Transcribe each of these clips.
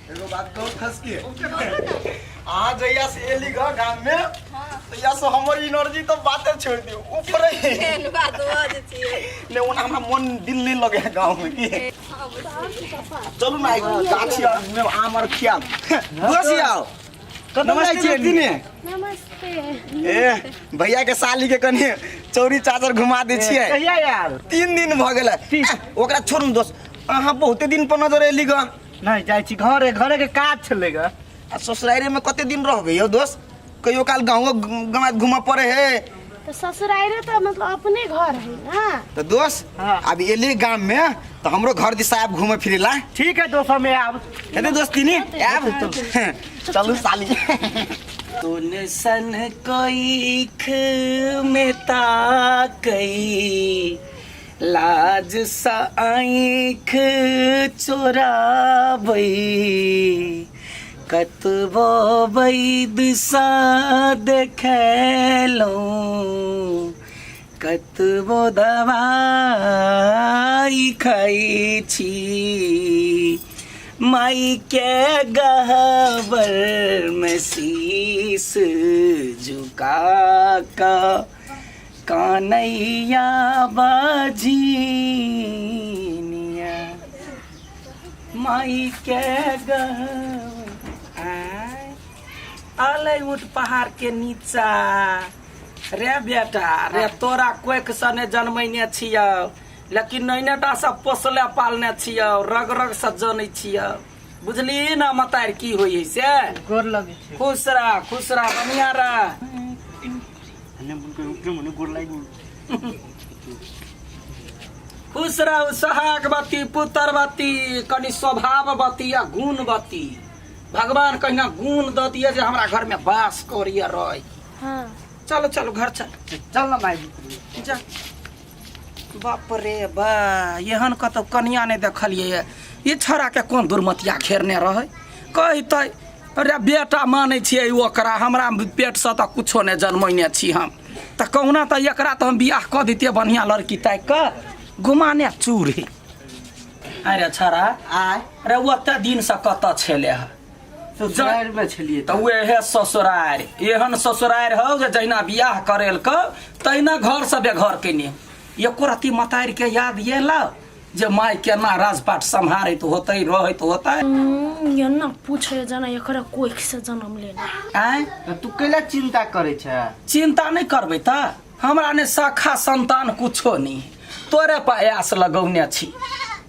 एगो बात कहू खसके अहाँ जहिया से एली ग गाम में तहिया से हमर एनर्जी तो बाते छोड़ दियो ऊपर ही एहन बात बजै छियै ने ओना हमरा मन दिल नहीं लगे है गाँव में की चलू ना एगो गाछी आर में आम आर खियाब बस आओ नमस्ते छियै दीदी नमस्ते ए भैया के साली के कनी चौरी चादर घुमा दै छियै कहिया यार 3 दिन भऽ गेलै ओकरा छोड़ू दोस्त अहाँ बहुते दिन पर नजर एली ग नहीं जाइ छी घरे घरे के काज छलै ग आ ससुरारे में कते दिन रहबै यौ दोस्त कहियो काल गाँव गाँव घूमऽ पड़े है तो ससुरारे तो मतलब अपने घर है ना तो दोस्त हाँ। अब एली गाम में तो हमरो घर दिशा आब घूमे फिरे ला ठीक है दोस्त हमें आब हेतै दोस्त तिनी आब चलू साली तुन सन कोईख में ताकई लाज सा आँख चोराबई कतबो वैद सा देखेलौं कतबो दवाई खाइ छी माई के गहबर में शीस झुका कऽ कानैया बजिनिया माई के गहबर आय अलै ऊँट पहाड़ के नीचा रे बेटा रे तोरा कोइक सने जन्मैने छियौ लेकिन नैनेटा से पोसले पालने छियौ रग रग से जनै छियौ बुझली ना मतार की होइ है से गोर लगे छै खुश रह खुश रह बढ़िया रह खुश रहू सोहागवती पुत्रवती कनि स्वभाववती आ गुणवती भगवान कहिना गुण दऽ दिअ जे हमरा घर में वास करिए रह हाँ चलो चलो घर चल चल ना माई जा बाप रे बा एहन कतौ कनिया नहि देखलियै ई छौड़ा के कोन दुर्मतिया घेरने रहै कहितै अरे बेटा मानै छियै ओकरा हमरा पेटसँ तऽ कुछो नहि जन्मैने छी हम तऽ कहुना तऽ एकरा तऽ हम बियाह कऽ दितियै बढ़िआँ लड़की ताकि कऽ गुमाने चूर हे अरे छौड़ा आय अरे ओते दिनसँ कतऽ छेलै हँ ससुराल में छलिए तऽ उएह ससुरारि एहन ससुरारि हौ जे जहिना बियाह करेलकौ तहिना घरसँ बेघर केने एको रत्ती मतारिके याद एलौ जे माय केना राजपाट सम्हारैत होतै रहैत होतै ये ना पूछे जना एकरा कोख से जन्म लेना आँय तऽ तू कैला चिंता करे छै चिंता नहि करबै तऽ हमरा ने सखा संतान कुछो नहि तोरे पर आस लगौने छी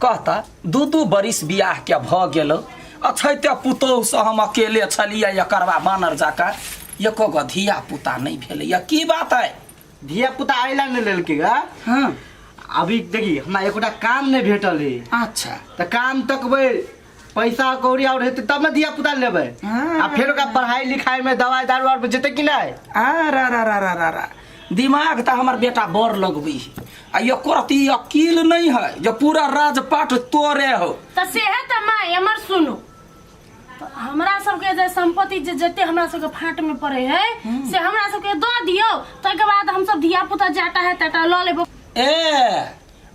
कहता दू दू बरिस बियाह के भऽ गेलो अछैते पुतोहु से हम अकेले छलियै एकरबा बानर जकाँ एको गो धिया पुता नहि भेलैया की बात है धिया पुता आइला नहि लेलकै गा हाँ अभी देखी हमरा एकोटा काम नहि भेटल है अच्छा तऽ काम तकबै पैसा कौड़ी और हेतै तब ने धिया पुता लेबै हाँ। आ फेर ओकरा पढ़ाई लिखाई में दवाई दारू आर में जेतै कि नहि आ रा रा रा रा रा रा दिमाग तऽ हमर बेटा बड़ लगबै है आ एको रत्ती अकील नहि है जे पूरा राजपाट तोरे हो तऽ सेहे तऽ माय हमर सुनू तऽ हमरा सबके जे संपत्ति जे जते हमरा सबके फाँट में पड़े है से हमरा सबके दऽ दियौ ताहिके बाद हमसब धिया पुता जाटा है ताटा लऽ लेबो ए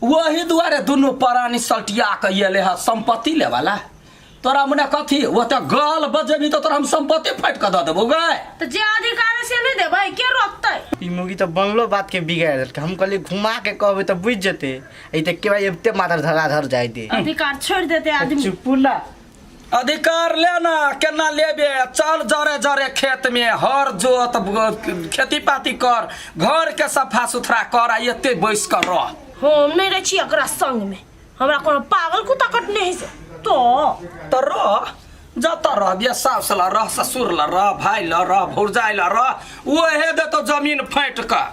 वही दुआरे दुनू प्राणी सल्टिया के एले है संपत्ति लेवाला तोरा मने कथी ओ तऽ गाल बजेबी तऽ तोरा हम संपत्ति फाटि कऽ दऽ देबौ गै तऽ जे अधिकार है से नहि देबै के रोकतै ई मुगी तऽ बनलो बात के बिगाड़ देलकै हम कहलियै घुमा के कहबै तऽ बुझि जेतै ई तऽ के भाई एते माथर धराधर जाय दे अधिकार छोड़ि देतै आदमी चुपू ना अधिकार ले ना केना लेबे चल जरे जरे खेत में हर जोत खेती पाती कर घर के सफा सुथरा कर आ एते बैस कर रह हम नहि रहै छी एकरा संग में हमरा कोनो पागल कुत्ता कटने है से तो तऽ रह जतऽ रहबियै साउस लऽ रह ससुर लऽ रह भाय लऽ रह भौजाइ लऽ रह ओहे देतौ जमीन फाटि कऽ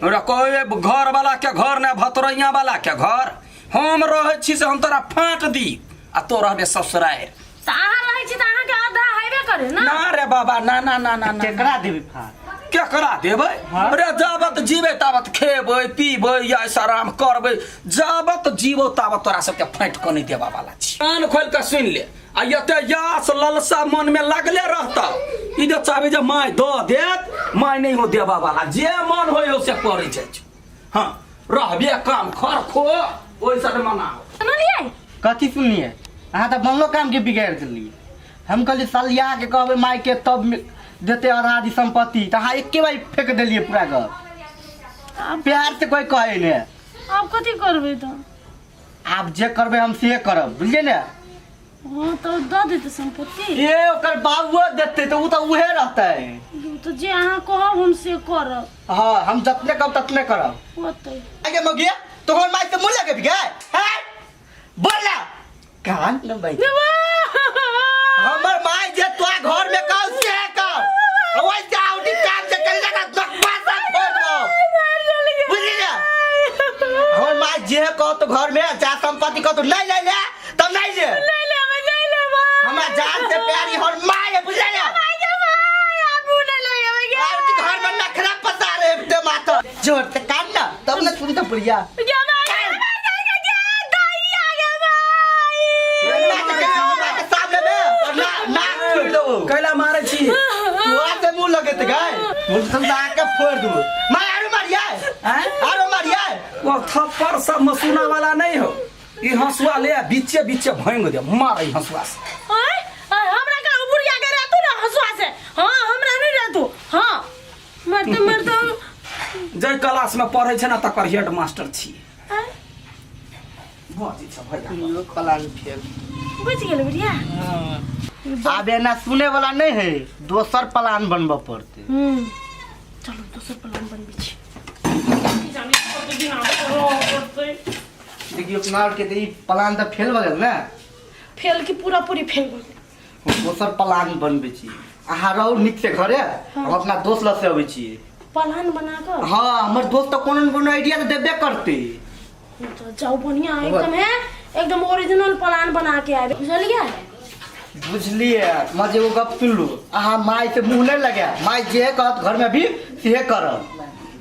हमरा कहबै घर वाला के घर ने भतरैया वाला के घर हम रहै छी से हम तोरा फाँट दी आ तो रहबे ससुरारि तऽ अहाँ रहै छी तऽ अहाँके आधा हेबे करे ना ना रे बाबा ना ना ना ना ना केकरा देबी फाड़ केकरा देबै अरे जाबत जीबै ताबत खेबै पीबै या आराम करबै जाबत जीबो ताबत तोरा सबके फाँटि कऽ नहि देबऽ वाला छी कान खोलि कऽ सुनि ले आ एते यास ललसा मन में लागले रहता ई जे चाहबै जे माय दऽ देत माय नहि हो देबऽ वाला जे मन होइ हो से करै जाइ छै हाँ रहबे काम खर खो ओहि से मना सुनलियै कथी सुनलियै अहाँ तऽ बनलो काम के बिगाड़ देलियै हम कहली सलिया के कहबै माय के तब देते आधा आधी संपत्ति, तऽ अहाँ एके बार फेंक देलियै पूरा गप। आब प्यार से कोई कहे ने। आब कथी करबै तऽ? आब जे करबै हम से करब, बुझलियै ने? हँ, तऽ दऽ देतै सम्पत्ति। ए ओकर बाबुओ देतै तऽ ओ तऽ उहे रहतै। तऽ जे अहाँ कहब हम से करब। हाँ, हम जतने कहब ततने करब। होतै। आगे मगिया तोहर माय से मुँह लगे गए हैं, बोल ना कान न भाई। हमर माय जे तोरा घर में कहो से कहो, ओइ से आउटी कान से कल लगा बकवास सब छोड़ दो, बुझली ना? हमर माय जे कहो तो घर में जा संपत्ति कहो तो नहीं ले ले तब नहीं ले। नहीं लेबै, नहीं लेबै। हमरा जान से प्यारी हमर माय है, बुझली ना? आउटी घर में नखरा पसारे ते माथा जोर से कान ना तब ना सुन तो बुढ़िया। कैला मारै छी? तोरा से मुंह लगेते गाय मुंह से आके फोड़ दू। मार, आरो मारिया। आँय? आरो मारिया। ओ थप्पड़ सब मसूना वाला नहीं हो, ई हंसुआ ले आ, बीचे बीचे भोंग दे, मार ई हंसुआ से। आँय? आँय, हमरा का बुढ़िया के रहतू ना हंसुआ से? हाँ, हमरा नहीं रहतू। हाँ, मरते मरते जै क्लास में पढ़ै छै ना तकर हेड मास्टर छी। आँय? भऽ छै भैया। Plan fail. बुझि गेल बुढ़िया। आब एना सुने वाला नहीं है, दोसर प्लान बनबऽ पड़ते। चलू, दोसर प्लान बनबै छी। की जाने कते दिन आब रहऽ पड़तै। देखियो, अपना आरके तऽ ई प्लान तऽ फेल भऽ गेल ने। फेल की पूरा पूरी फेल भऽ गेल। हम दोसर प्लान बनबै छी, अहाँ रहू नीक से घरे, हम अपना दोस्त लग से अबै छी। प्लान बना कऽ? हाँ, हमर दोस्त तऽ कोनो ने कोनो आइडिया तऽ देबे करतै। तो जाओ, बढ़िया एकदम है, एकदम ओरिजिनल प्लान बना के आबे, बुझलियै? बुझलियै। मजे एगो गप सुनलू, अहाँ माय से मुँह नहीं लगे, माय जे कहत घर में भी सेहे करब,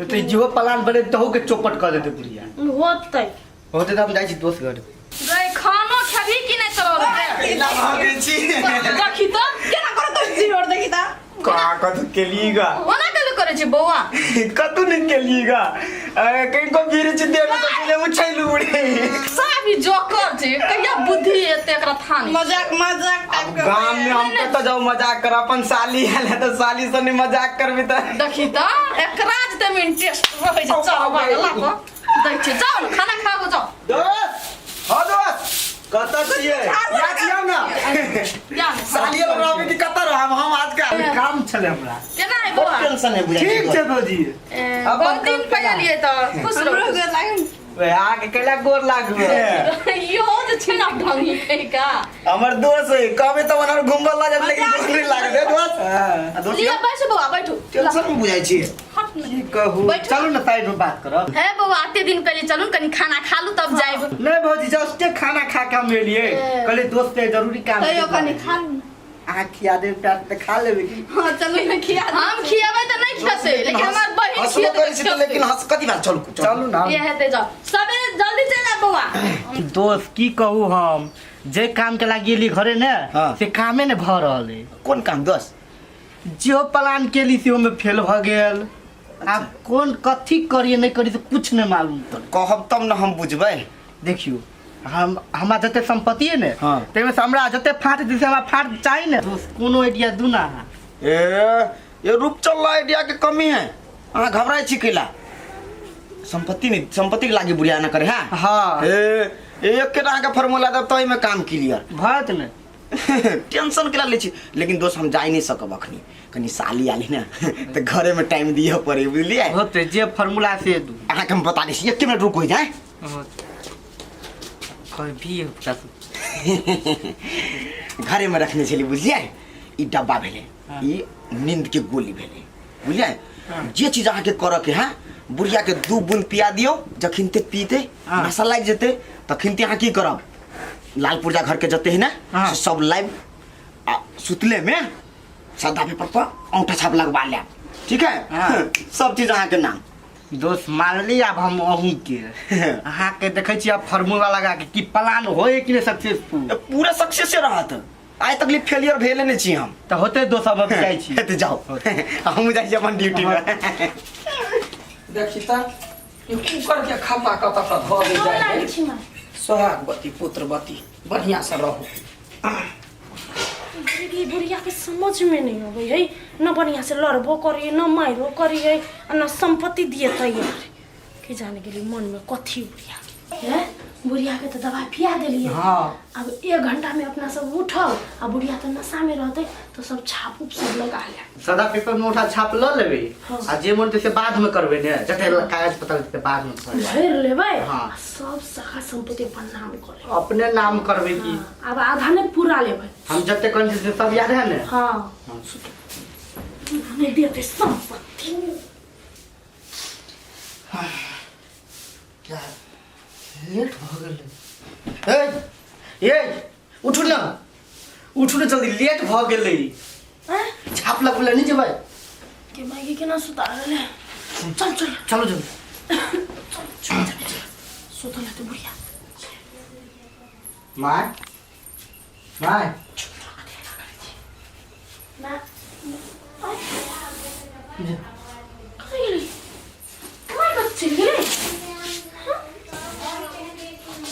नहीं तऽ जेहो प्लान बने तहू के चौपट कर देते बुढ़िया। होतै। होते तऽ हम जाइ छी दोस्त घर। गई, खानो खेबही कि नहि तोरा? केना भागै छी? देखी तऽ केना करत जीवर देखी ता। का कथु केली गा? ओना केले करै छै बौआ? कतु नहीं केली गा, कहीं को बीर छी देह में तो ले उछैलू उड़े। साफ ई जोकर छै, कहिया बुद्धि एते एकरा था नहीं। मजाक मजाक टाइप के। गाम में हम कतऽ जाऊ मजाक कर, अपन साली आयल है तऽ साली से नहीं मजाक करबी तऽ। देखी तऽ एकरा जे में इंटरेस्ट रहै छै, चल भागला पर दै छै। जाओ ने, खाना खाओ जाओ। दोस्त, हाँ दोस्त, कतऽ छियै? या छियै ना। या ने। साली लग रहबै कि कतऽ रहब हम आज का? काम छलै हमरा। केना है बौआ? टेंशन है बुझाइ। ठीक छै भौजी। ए, अपन बहुत दिन काम पर एलियै तऽ खुश हमरो रहू। गोर लागल। ओए, अहाँके कैला गोर लागबै? इहो जे छै ने ढंगी कहिका। हमर दोस्त है, कहबै तऽ ओना घुमबल लऽ जायत, लेकिन गोर नहि लागत। ए दोस्त, आ दोस्त। लिअ, बैसू बौआ, बैठू। टेंशन में बुझाइ छी। हट ने। की कहू। बैठू। चलू ने, साइड में बात करब। हे बौआ, एते दिन पहिले चलू ने, कनी खाना खा लू तब जायब। नहीं भौजी, जस्टे खाना खा के हम एलियै, कहलियै दोस्त के जरूरी काम छै। तैयो कनी खा लू। अहाँ खिया देब प्यार से तऽ खा लेबै की। हाँ, चलू ने, खिया दे। हम खियेबै तऽ नहि खेतै, लेकिन हमर बहिन हंसबो खियेतै। करै छी तऽ, लेकिन हंस कथी बात, चलू। चलू ने। ये हेतै, जाओ, सबेरे जल्दी चलि आब बौआ। दोस्त, की कहू, हम जे काम के लागी एली घरे ने, हाँ। से कामे ने भऽ रहल है। कोन काम दोस्त? जो प्लान केली से ओमे फेल भऽ गेल। आब कोन कथी करिए नहीं करिए से कुछ नहीं मालूम पड़े। कहब तब ने हम बुझबै। देखियो, हम हमरा जते संपत्ति है ने, हाँ। ताहिमे से हमरा जते फाट दिसे हमरा फाट चाही ने दोस्त, कोनो आइडिया दू ना अहाँ। ए ये रूप चल आइडिया के कमी है, अहाँ घबराइ छी कैला? संपत्ति नहीं, संपत्ति के लागी बुढ़िया ना करे। हाँ। हाँ। ए एक के अहाँके फॉर्मूला देब तऽ एहिमे काम क्लियर भरत ने। टेंशन केला लै छी? लेकिन दोस्त, हम जा नहीं सकब अखनी, कनी साली आली ने तऽ घरे में टाइम दिअ पड़े, बुझलियै? होते, जे फॉर्मूला से दू। अहाँके हम बता दै छी, एक मिनट रुक हो जाए। कभी ओकरा घरे में रखने छली, बुझलियै? ई डब्बा भेलै, ई नींद के गोली भेलै, बुझलियै? जे चीज अहाँके करऽ के है, बुढ़िया के दू बूंद पिया दियौ, जखन ते पीते हाँ। नशा लागि जेतै, तखन ते अहाँ की करब, लाल पुर्जा घर के जते है ने, हाँ। से सब लाइव आ सुतले में सादा पेपर पर औंठा छाप लगवा लेब, ठीक है? हाँ। सब चीज अहाँके नाम। दोस्त, मानली आब हम अहूँ के, अहाँके देखै छी आब फार्मूला लगा के की प्लान होय कि नहि सक्सेसफुल। पूरा सक्सेस रहत, आइ तक फेलियर भेले नहि छी हम। तऽ होतै दोस्त, अब हम जाइ छी। हेतै, जाओ, हमहूँ जाइ छी अपन ड्यूटी में। देखी तऽ ई कुकर के खपा कतऽ कऽ धऽ दे गोर जाइ लागै है। छी माँ। सोहागवती पुत्रवती, बढ़िआँ से रहू। बुढ़ी बुढ़िया के समझ में नहीं अबै है न बढ़िया से लड़बो करिए न मारो करिए आ न संपत्ति दिए तैयार के जाने गेली मन में कथी बुढ़िया के हैं बुढ़िया के तो दवाई पिया देलिए हाँ। अब एक घंटा में अपना सब उठल आ बुढ़िया तो नशा में रहते तो सब छाप उप सब लगा ले सादा पेपर में उठा छाप ल लेबै हाँ। आ जे मन से बाद में करबै ने जते कागज पत्र से बाद में करबै भरि लेबै हाँ। आ सब शाखा संपत्ति अपन नाम कर लेबै अपने नाम करबै की हाँ, आब आधा ने पूरा लेबै हम जते कहै से सब याद है ने हाँ नहीं देते संपत्ति क्या लेट भऽ गेलै ए ए उठू ने उठू ने जल्दी लेट भऽ गेलै हैं? छाप लगबै लए नहि जेबै के माइके केना सुता गेलै चल चल चलो जल्दी चल चल चल चल सुतल हेतै बुढ़िया माय माय ना कतऽ गेलै माय कतऽ चलि गेलै हँ?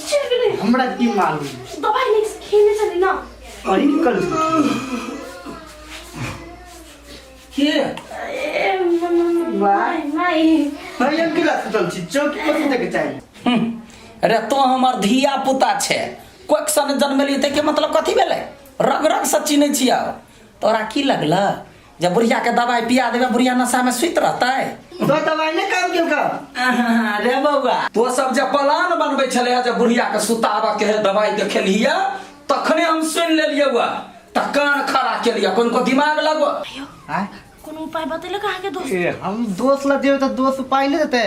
चलि गेलै हमरा की मालूम दबाई नहि खेने छलै ना अरे की कर के ए माय माय भाई हम की सुतल छी चौकी पर सुतै के चाही अरे तो हमर धिया पुता छै कोक सन जन्मेली ते के मतलब कथी भेलै रग रग से चिन्है छियै तोरा की लगल जे बुढ़िया के दवाई पिया देबै बुढ़िया नशा में सुति रहतै तो दवाई नहीं काम केलका रे बौआ तो सब जे प्लान बनबै छलै जे बुढ़िया के सुताबऽ के है दवाई देखेलियै तखने हम सुनि लेलियै हुआ तऽ कान खड़ा केलियै कोन को दिमाग लगो आय कोनो उपाय बतेलक अहाँके दोस्त ए हम दोस्त ला देबै तऽ दोस्त उपाय नहि देतै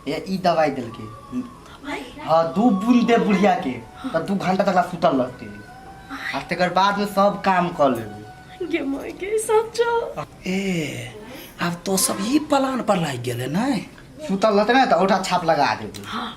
ए ई दवाई देलकै दवाई हाँ दू बूंद दे बुढ़िया के तऽ 2 घंटा तक ला सुतल रहतै आ तकर बाद में सब काम कऽ लेबै गे माय गे सच्चो ए आब तो सब ई प्लान पर लागि गेलै नहि सुतल रहतै ने तऽ औठा छाप लगा देबै हाँ